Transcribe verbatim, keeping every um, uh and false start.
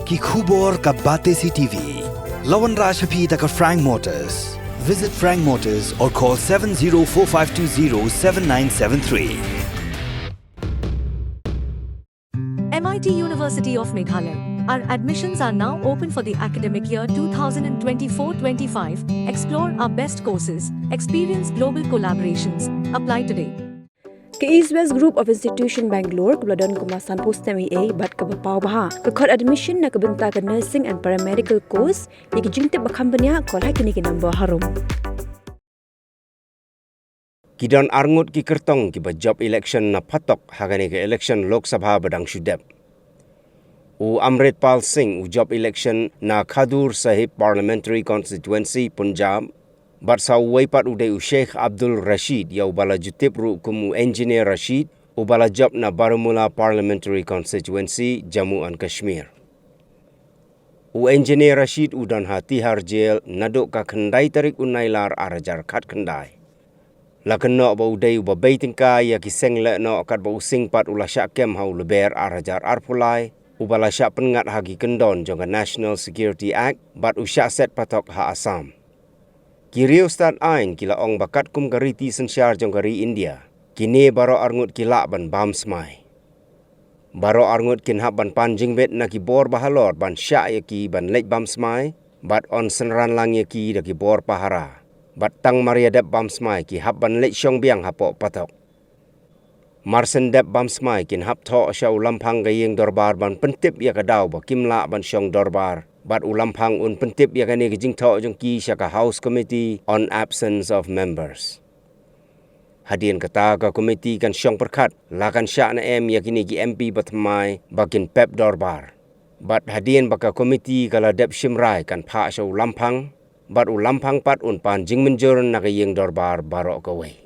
Ki khubor ka Batesi T V. La wanrah sha phi da ka Frank Motors. Visit Frank Motors or call seven zero four five two zero seven nine seven three. M I T University of Meghalaya. Our admissions are now open for the academic year two thousand twenty-four twenty-five. Explore our best courses, experience global collaborations. Apply today. Ka East West Group of Institution Bangalore kaba la don kumba sanphew snem eiei bad kaba paw bha ka khot admission na ka bynta ka nursing and paramedical course. Ïa ki jingtip ba kham bniah, call ha kine ki number harum. Ki don arngut ki kyrtong kiba jop election na phatok ha kane ka election Lok Sabha ba dang shu dep. U Amritpal Singh u jop election na Khadur Sahib Parliamentary Constituency, Punjab, bad sa uwei pat u dei u Sheikh Abdul Rashid, ïa uba la ju tip ruh kum u Engineer Rashid, uba la jop na Baramulla Parliamentary Constituency, Jammu and Kashmir. U Engineer Rashid u don ha Tihar Jail naduh ka khyndai tarik u Nailar ar hajar khatkhyndai. La kynnoh ba u dei uba bei tyngka ïa ki seng lehnoh katba u Singh pat u la shah kem ha u Lber ar hajar arphew lai, uba la shah pynngat ha ki kyndon jong ka National Security Act bad u shah set patok ha Assam. Ki riewstad aiñ ki la ong ba katkum ka riti synshar jong ka ri India, kine baroh arngut ki lah ban bam smai. Baroh arngut kin hap ban pan jingbit na ki bor ba halor ban shah ïa ki ban leit bam smai, bad yn synran lang ïa ki da ki bor pahara. Bad tang mar ïa dep bam smai ki hap ban leit shong biang hapoh patok. Mar shen dep bam smai kin hap thoh sha u Lamphang ka ïing dorbar ban pyntip ïa ka daw ba kim lah ban shong dorbar. Bad u Lamphang un pyntip ïa kane ka jingthoh jong ki sha ka House Committee on Absence of Members. Hadien kata ka komiti kan shong pyrkhat la kan shah ne em ïa kine ki M P ba thymmai ba kin pep dorbar. Bad hadien ba ka komiti ka la dep shim rai kan phah sha u Lamphang, bad u Lamphang pat un pan jingmynjur na ka ïing dorbar baroh kawei.